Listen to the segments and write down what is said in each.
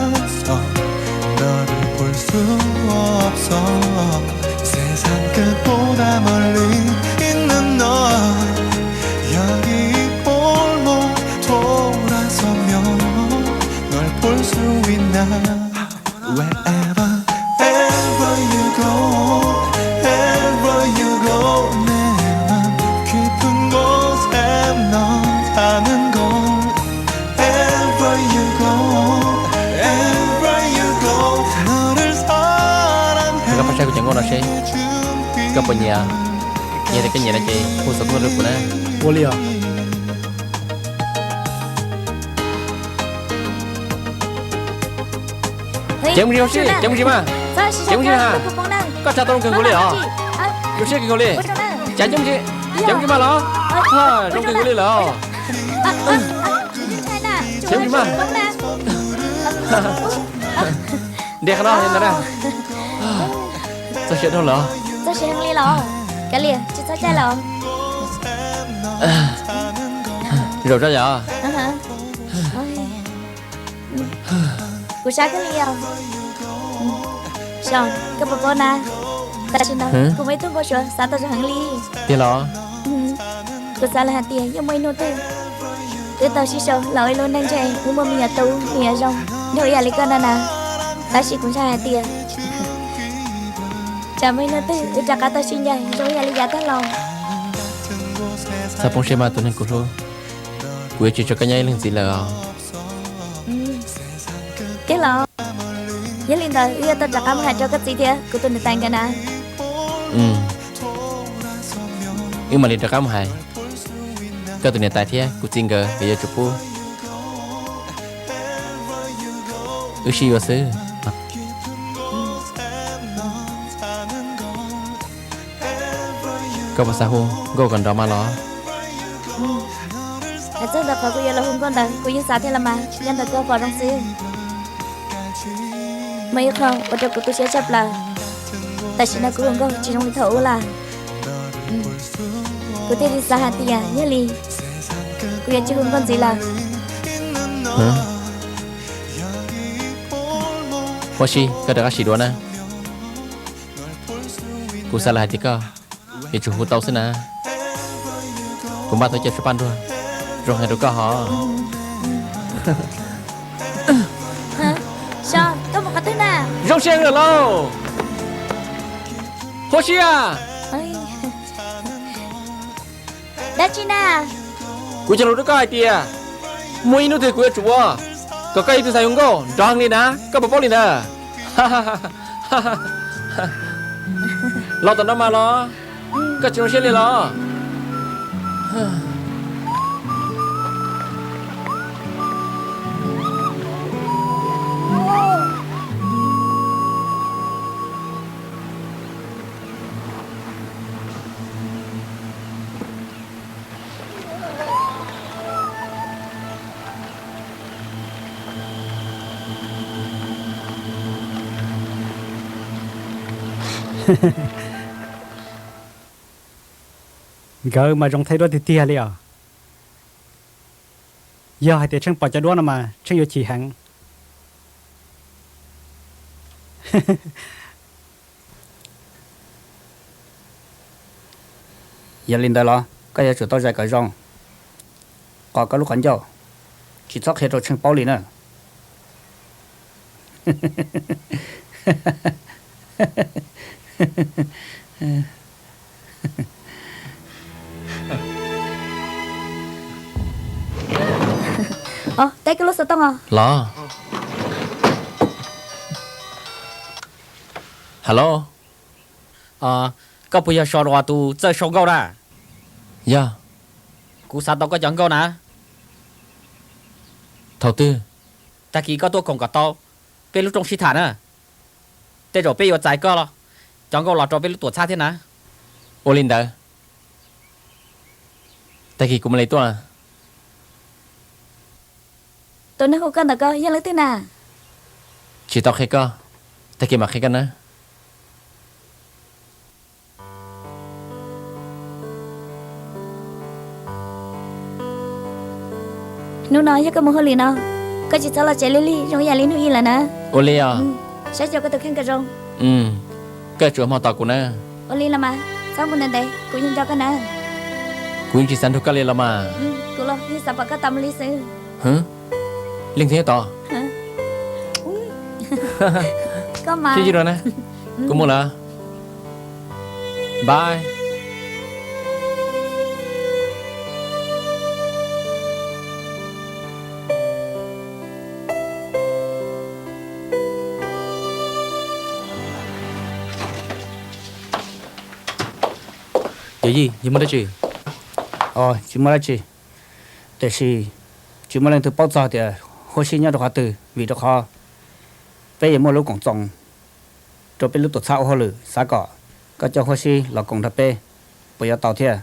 없어. 너를 볼 수 없어. 세상 끝보다 멀리 있는 너. 여기 골목 돌아서면 널 볼 수 있나. Wherever, ever you go, ever you go, 내 맘 깊은 곳에 너 사는 곳. Wherever you go, wherever you go, 너를 사랑해. Koj pab saib kuv cov nkauj no seb koj puas nyiam. Yog tias koj nyiam no ces hu xov tooj rau kuv na. Ua li os. Ceev mus zis, Huab Sij, ceev mus zis mas. Ceev mus zis mas. Koj tsa tau zoo kawg nkaus li os. Zoo siab kawg nkaus li. Cas ceev mus zis, ceev mus zis mas los. Zoo kawg nkaus li lawm. Ceev mus zis mas. Ntiag qhov no li ntawd na. Txog siav dhau lawm. Txog siav heev li los. Kav liam, tsis txhob caij los. Zaum tso yom. Kuv sab kawg li os. Koj puas paub na, tam sim no kuv muaj ib tug npau suav xav tau zoo heev li. Tiag los? Kuv xav lawm hais tias yog muaj ib hnub twg wb tau sib sau los ua ib lub neej ntshe wb muaj me nyuam tub me nyuam zoo nrog ib yam li koj no na. Tab sis kuv ntshai hais tias tsam muaj ib hnub twg wb rov qab tau sib ncaim zoo ib yam li yav tag los. Txhob poob siab mas tus neeg kuv hlub, kuv yuav tsis tso koj nyob ib leeg ntxiv lawm os. Tiag los? Yog li ntawd wb yuav tau rov qab mus hais rau koj txiv thiab kuv tus niam tais nkawd na. Wb mam li rov qab mus hais, koj tus niam tais thiab kuv txiv nkawd yuav tsum pub wb sib yuav xwb. Koj puas xav hu nkauj kom nrov mas los? Hais txog ntawm qhov kuv yuav los hu nkauj ntawd kuv yeej xav thiab los mas, nyob ntawm koj pom zoo xwb. Muaj ib qho ua rau kuv tu siab tshaj plaws, tam sim no kuv hu nkauj tsis zoo li thaum ub lawm. Kuv thiaj li xav hais tias yog li kuv yuav tsis hu nkauj ntxiv lawm. Huab Sij, koj rov qab sim dua na. Kuv xav lawm hais tias koj yuav tsum hu tau xwb na. Kuv npaj tau cov suab paj nruag zoo heev rau koj hos. Zoo siab lawm lauj. Huab Sij a, dab tsi na? Kuv cog lus rau koj hais tias muaj ib hnub twg kuv yuav tsum ua kom koj ib tug xav hu nkauj nrov heev li na, koj puas paub li ntawd? Los tom no mas los, koj tsis zoo siab li los? Nkawd mas zoo thaij duab tiag tiag li os. Yog hais tias Tsheej pom cov duab no mas Tsheej yuav chim heev. Yog li ntawd los koj yuav tsum tau zais kom zoo, qos koj lub qhov ncauj, tsis txhob qhia rau Tsheej paub li na. Teb koj lub xov tooj os. Los. Hello. Koj puas yog Sora tus txawj sau nkauj na? Yog. Kuv xav tau koj cov nkauj na. Thaum twg? Tag kis koj tuaj koom kom tau peb lub rooj sib tham na. Tej zaum peb yuav txais koj cov nkauj los rau peb lub tuam txhab thiab na. Ua li ntawd, tag kis kuv mam li tuaj. Tus neeg hu koj ntawm ko yog leej twg na? Tsis tau qhia koj, tag kis mam qhia koj na. Hnub no yog koj mus hauj lwm no, Koj tsis txhob los tsev lig lig zoo yam li hnub ib lawm na. Ua li os. Saib xyuas koj tus kheej kom zoo. Koj tsuas hmo tos kuv na. Ua li los mas, txhob mus ntev ntev, kuv yeej nco koj na. Kuv yeej tsis xav nrug koj li los mas. Kuv los yeej xav pom koj tos mus li xwb. Leej twg tos? Koj mas. Sib ntsib dua na. Kuv mus lawm. Bye. Yawm yij, yog muaj dab tsi? Tsis muaj dab tsi, tiam sis tsis muaj leej twg paub txog tias Huab Sib nyob rau qhov twg, vim rau qhov peb yuav muaj lub koom txoos rau peb lub tuam txhab ua hauj lwm, xav kom koj coj Huab Sib los koom nrog peb, puas yuav tau thiab?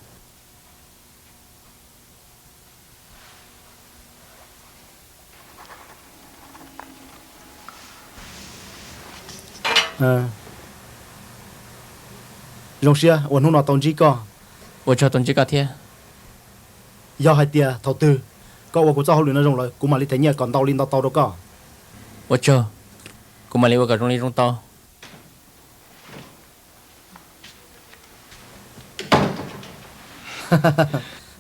Zoo siab uas hnub no tau ntsib koj. Ua tsaug tau ntsib koj thiab. Yog hais tias thaum twg koj ua kuv txoj hauj lwm no zoo lawm, kuv mam li them nyiaj kom ntau li ntau tau rau koj. Ua tsaug, kuv mam li ua kom zoo li zoo tau.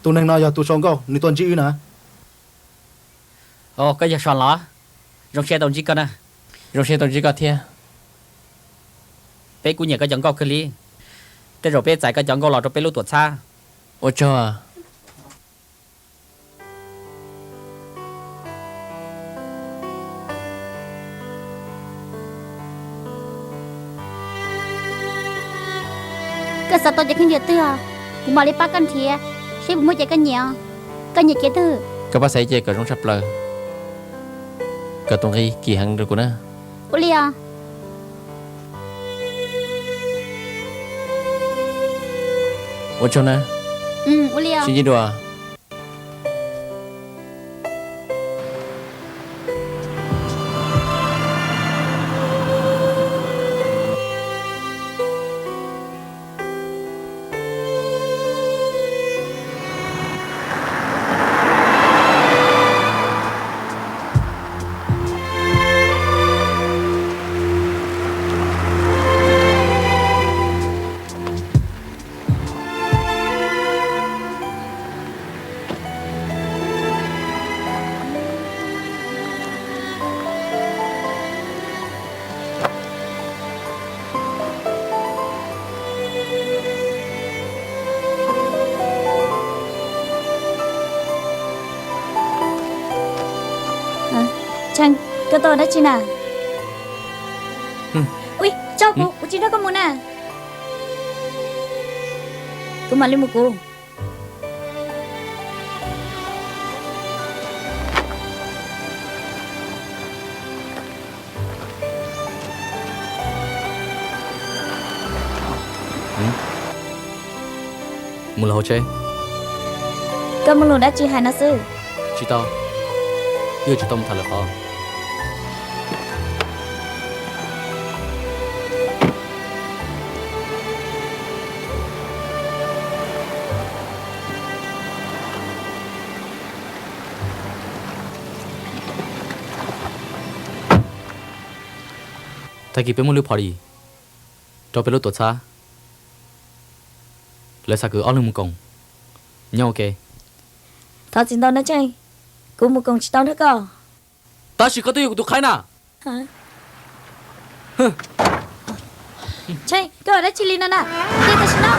Tus neeg no yog tus sau nkauj, nws tuaj ntsib wb na. Koj yog Son los? Zoo siab tau ntsib koj na. Zoo siab tau ntsib koj thiab. Peb kuj nyiam koj cov nkauj kawg li. Tej zaum peb txais koj cov nkauj los rau peb lub tuam txhab. Ua tsaug. Koj xav tau cov khaub ncaws twg, kuv mam li pab koj nrhiav, seb puas muaj cov koj nyiam. Koj nyiam kiav twg? Koj pab xaiv ib ce kom zoo tshaj plaws, kom tus nqi kim heev rau kuv na. Ua li os. Ua tsaug na. Ua li os. Sib ntsib dua. Tsheej, koj tuaj ua dab tsi na? Ua tsaug kuv, kuv tsis nrog koj mus na. Kuv mam li mus kuv. Mus lawm hauv tsheb. Koj muaj lus dab tsi hais no xwb? Tsis tau, wb yuav tsum tau mus tham lwm qhov. Tag kis peb muaj lub party rau peb lub tuam txhab. Lawv xav kwv ob leeg mus koom, nyob ua ke. Thov txim ntau na Tsheej, kuv mus koom tsis tau nrog koj. Tab sis koj twb yog kuv tus khaib na. Tsheej, koj ua dab tsi li no na? De tam sim no.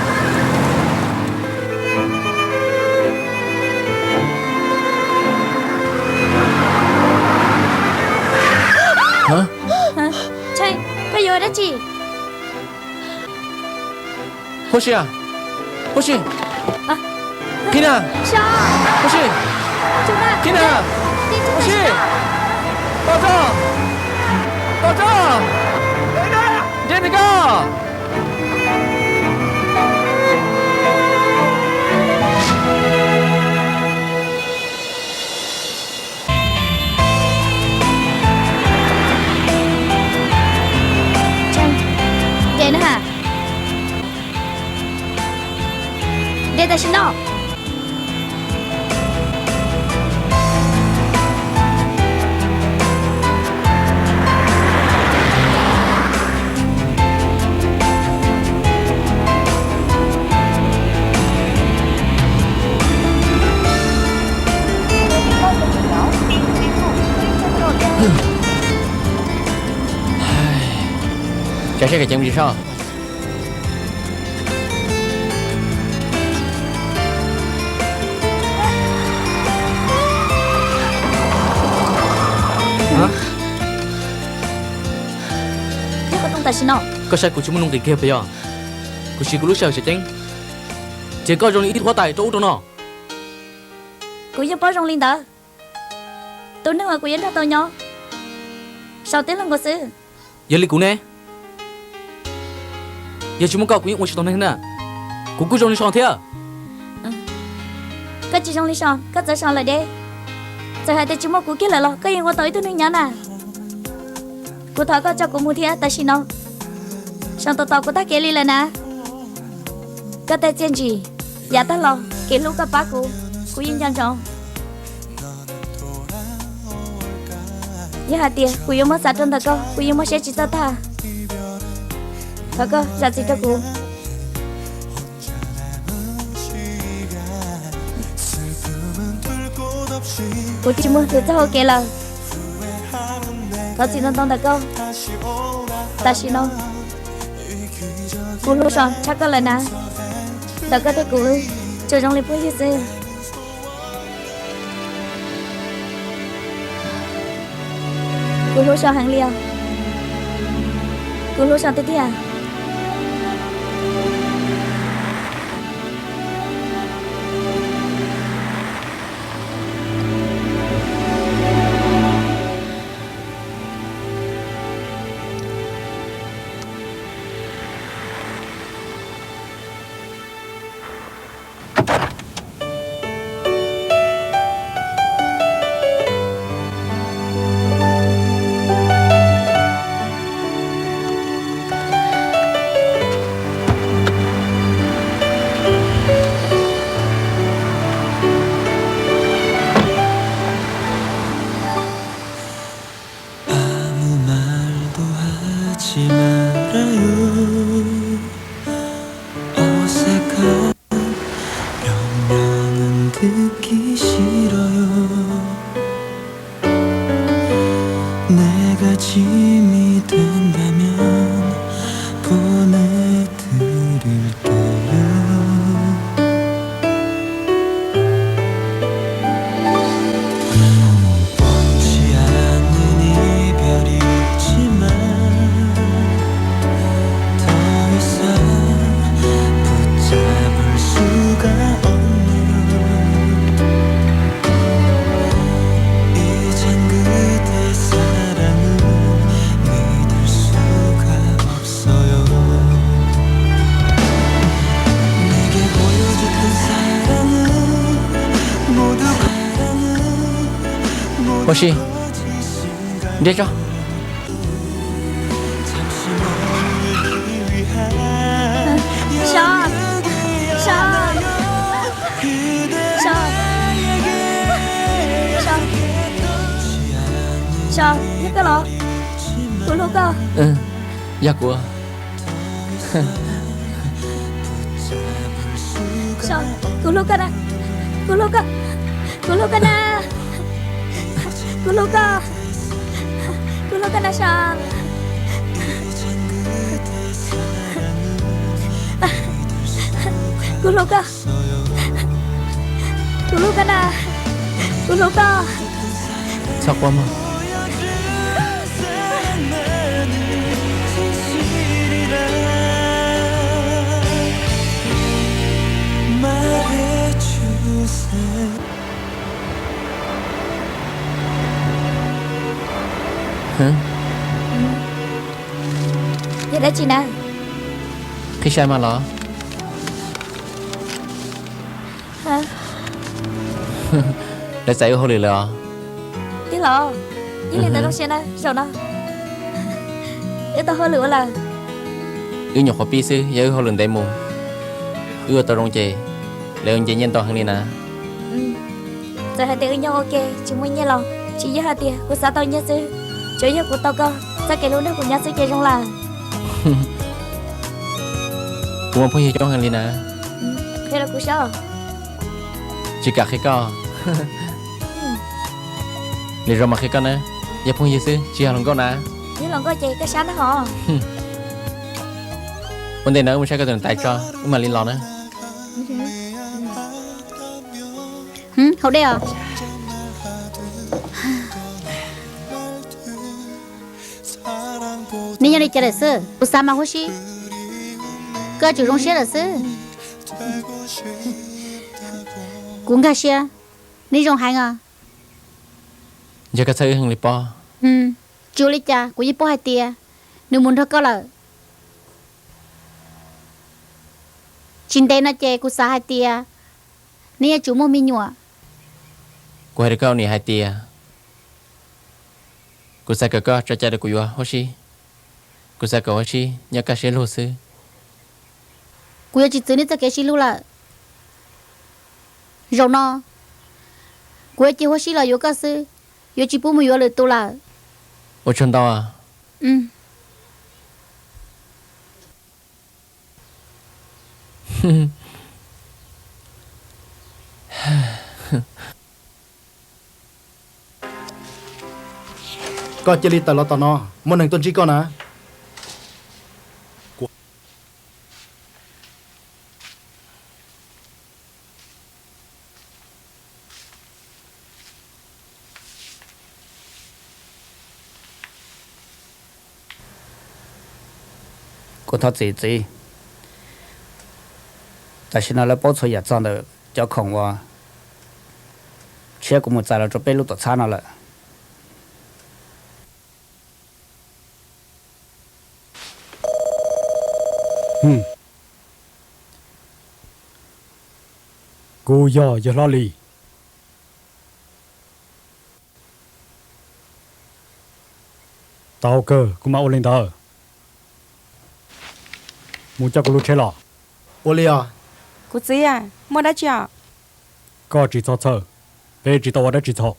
Tsheej, koj yuav ua dab tsi? Huab Sib, Huab Sib, Khib Nag, Huab Sib, Khib Nag, Huab Sib, tos tso, tos tso, nrhiav ntawm koj. De tam sim no. Tsav seb kom ceev ntsis soj. Tam sim no koj saib kuv tsis muaj nuj nqis kiag puas yog? Kuv siv kuv lub sij hawm tseem ceeb, ces koj zoo li ib tug huab tais rau ub rau no. Kuv yeej paub zoo li ntawd. Tus neeg uas kuv yuav nrog tau nyob, Saum twb los nkaus xwb. Yog li kuv ne? Yog tsis muaj koj kuv yeej ua tsis tau neeg na. Kuv kuj zoo li Saum thiab. Koj tsis zoo li Saum, koj txawv Saum lawm deb. Txawm hais tias tsis muaj kuv kiag lawm los koj yeej ua tau ib tug neeg nyob na. Kuv thov koj tso kuv mus thiab tam sim no. Saum tos tos kuv tag kev li lawm na. Koj tej txiaj ntsig, yav tag los kev hlub koj pab kuv, kuv yeej nco ntsoov. Yog hais tias kuv yuav muab xav rau ntawm koj, kuv yeej muab siab tsis txawj tag. Thov koj zam txim rau kuv. Kuv tsis muaj tus txoj hau kev lawm. Thov txim ntau ntau ntawm koj. Tam sim no kuv hlub Saum tshaj koj lawm na. Ntawm koj thiab kuv tsuas zoo li phooj ywg xwb. Kuv hlub Saum heev li os. Kuv hlub Saum tiag tiag. Ua si, nrhiav tso. Saum, yog koj los? Kuv hlub koj. Yog kuv. Saum, kuv hlub koj na. Kuv hlub koj. Kuv hlub koj na. Kuv hlub koj. Kuv hlub koj na Saum. Kuv hlub koj. Kuv hlub koj na. Kuv hlub koj. Txhob quaj mog. Yog dab tsi na? Qhib saib mas los. Lawv txais wb hauj lwm lawm os. Tij laug, yeej li ntawd zoo siab na, zaum no wb tau hauj lwm ua lawm. Wb nyuam qhuav pib xwb, yog wb hauj lwm ntev mus, wb ua tau zoo ces lawv ua nce nyiaj ntau heev li na. Txawm hais tias wb nyob ua ke tsis muaj nyiaj los tsis yog hais tias kuv xav tau nyiaj xwb, tsuas yog kuv tau koj txoj kev hlub nrog kuv nyob xwb ces zoo lawm. Kuv muaj phooj ywg coob heev li na. Qhia rau kuv saib. Tsis kam qhia koj. Lwm zaus mam qhia koj na. Yog phooj ywg xwb tsis yog hluas nkauj na. Yog hluas nkauj ces koj sab na hos. Ua ntej no wb mus saib koj tus niam tais tso, wb mam li los na. Haus dej os. Neb nyob li cas lawm xwb? Kuv xav mas Huab Sib, koj yuav tsum zoo siab lawm xwb. Kuv nkag siab, neb zoo heev os. Ntshe koj txhawj wb heev li pob. Tsis ua li cas, kuv yeej paub hais tias nws mus nrog koj lawm. Tsis ntev no ces kuv xav hais tias neb yuav tsum muaj me nyuam. Kuv hais rau koj niam hais tias kuv xav kom koj tso cai rau kuv yuav Huab Sib. Kuv xav kom Huab Sib nyob kaj siab lug xwb. Kuv yuav tsis txwv neb txoj kev sib hlub lawm. Zaum no kuv yuav cia Huab Sib los yuav koj xwb, yuav tsis pub mus yuav lwm tus lawm. Ua tsaug ntau. Koj cia li tawm los tom no, muaj neeg tuaj ntsib koj na. Kuv thov txim txiv, tam sim no lawv paub txhua yam txog ntawm cov khoom uas tshiab kuv mus txais los rau peb lub tuam txhab no lawm. Kuv yog yawg hlob Lis. Tau kawg, kuv mam ua li ntawd. Mus coj kuv lub tsheb los. Ua li os. Kuv txiv, muaj dab tsi os? Koj tsis txhob txhawj, peb tsis tau ua dab tsi txhaum.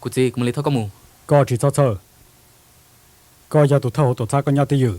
Kuv txiv, kuv mam li thauj koj mus. Koj tsis txhob txhawj, koj yog tus thawj hauv tuam txhab, koj nyob twj ywm.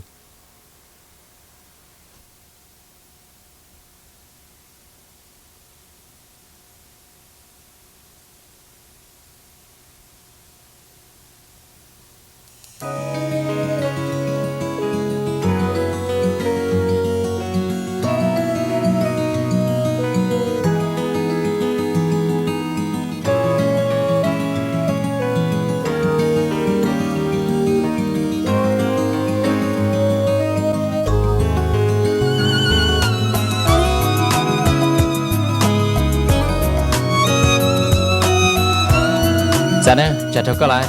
Txav na, tsam dhau koj lawm.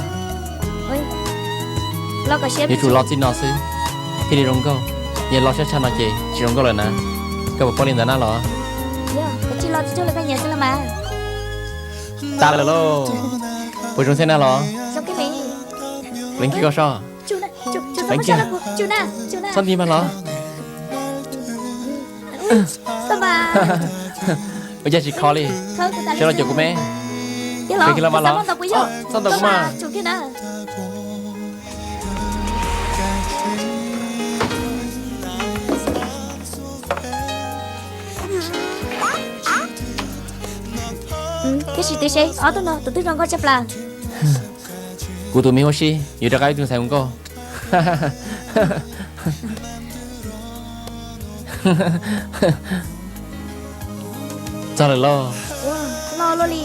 Yuav tsum los txij no xwb thiaj li zoo nkauj. Yog los sab tshav no ces tsis zoo nkauj lawm na. Koj puas paub li ntawd na los? Tas lawm lauj. Puas zoo thiab na los? Pleev kiag koj soj. Pleev kiag. Txhob nti mas los. Ua cas tsis kho li? Sawv los caum kuv me. Pleev kiag los mas los. Txhob ntaus kuv mas. Tab sis twb seb ob tug no tus twg zoo nkauj tshaj plaws. Kuv tus me Huab Sib yuav rov qab ib tug ntxhais hu nkauj. Txog lawm lauj. Los luaj li.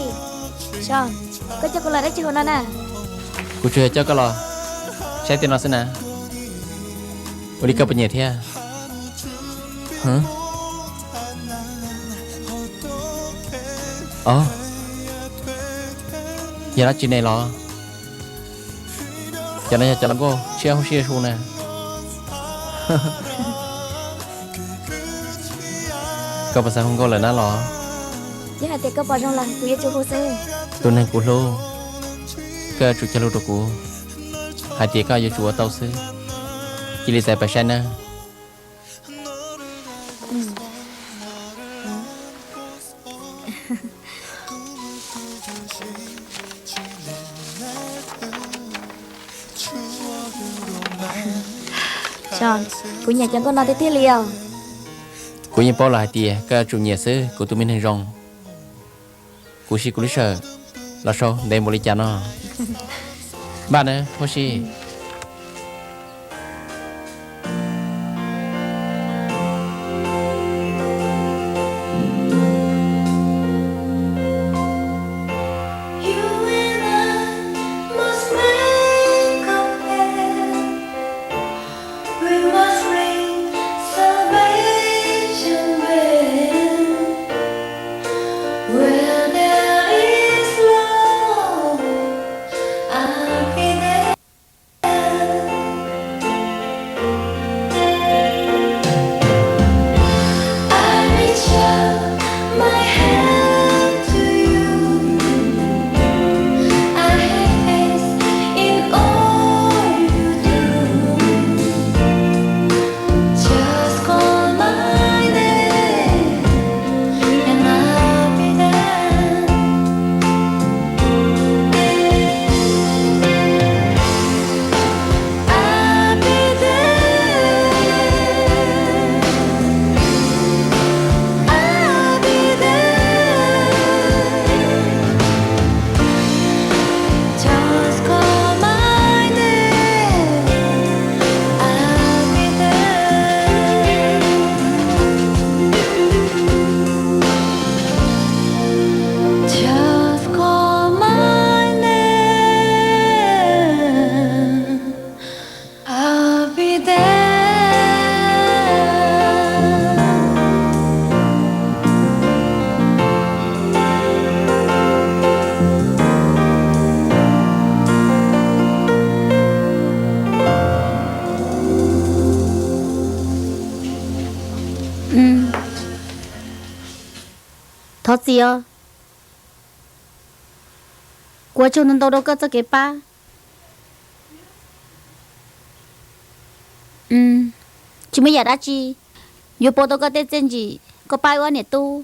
Koj coj kuv los dab tsi hauv no na? Kuv tsuas yog coj koj los saib tej no xwb na. Ua li koj puas nyiam thiab? Os, yog dab tsi ne los? Cov no yog cov hluas nkauj tshiab huab siab su na. Koj puas xav hu nkauj lawm na los? Yog hais tias koj pom zoo lawm kuv yuav tsum hu xwb. Tus neeg kuv hlub, koj yuav tsum cog lus rau kuv hais tias koj yuav tsum ua tau xwb. Cia li txais pais saib nawb. Kuv nyiam cov nkauj no tiag tiag li os. Kuv yeej paub lawm hais tias koj yuav tsum nyiam xwb, kuv tus me neeg zoo. Kuv siv kuv lub sij hawm los sau ntev npaum li cas no. Npaj nawb Huab Sib. Thov txim os. Kuv ua tsaug ntau ntau rau koj txoj kev pab. Tsis muaj yam dab tsi yuav pauv tau koj tej txiaj ntsig koj pab wb ob niam tub.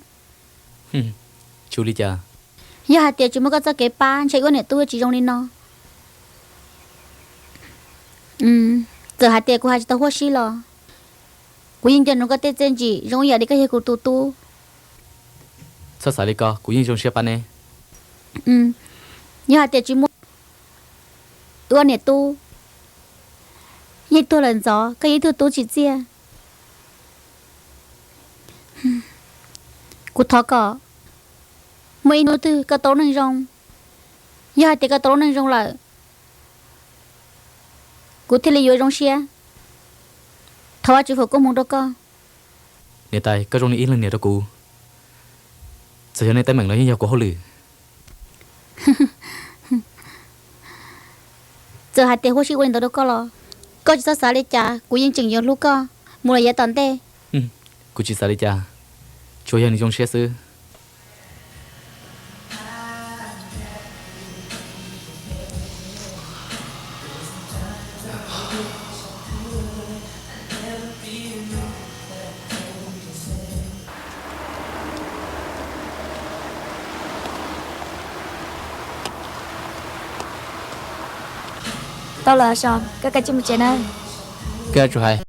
Tsis ua li cas. Yog hais tias tsis muaj koj txoj kev pab ntshe wb ob niam tub yuav tsis zoo li no. Txawm hais tias kuv hais tsis tau huab sib los kuv yeej nco ntsoov koj tej txiaj ntsig zoo ib yam li koj yog kuv tus tub. Txhob xav li ko, kuv yeej zoo siab pab neb. Yog hais tias tsis muaj wb ob niam tub yeej tuag lawm ntxov koj yeej tug tub tsis txiaj. Kuv thov kom muaj ib hnub twg koj tau lub neej zoo. Yog hais tias koj tau lub neej zoo lawm kuv thiaj li yuav zoo siab. Thov Vajtswv foom koob hmoov rau koj. Niam tais, koj zoo li ib leeg niam rau kuv. Txawm yog nej teeb meem los yeej yog kuv hauj lwm. Txawm hais tias huab sib ua li ntawd rau koj los koj tsis txhob xav li cas, kuv yeej tseem yuav hlub koj mus lawm yav tom ntej. Kuv tsis xav li cas, tsuas yog nws zoo siab xwb. Tau lawm, koj kav tsij mus tsev nawb. Koj yuav tsum hais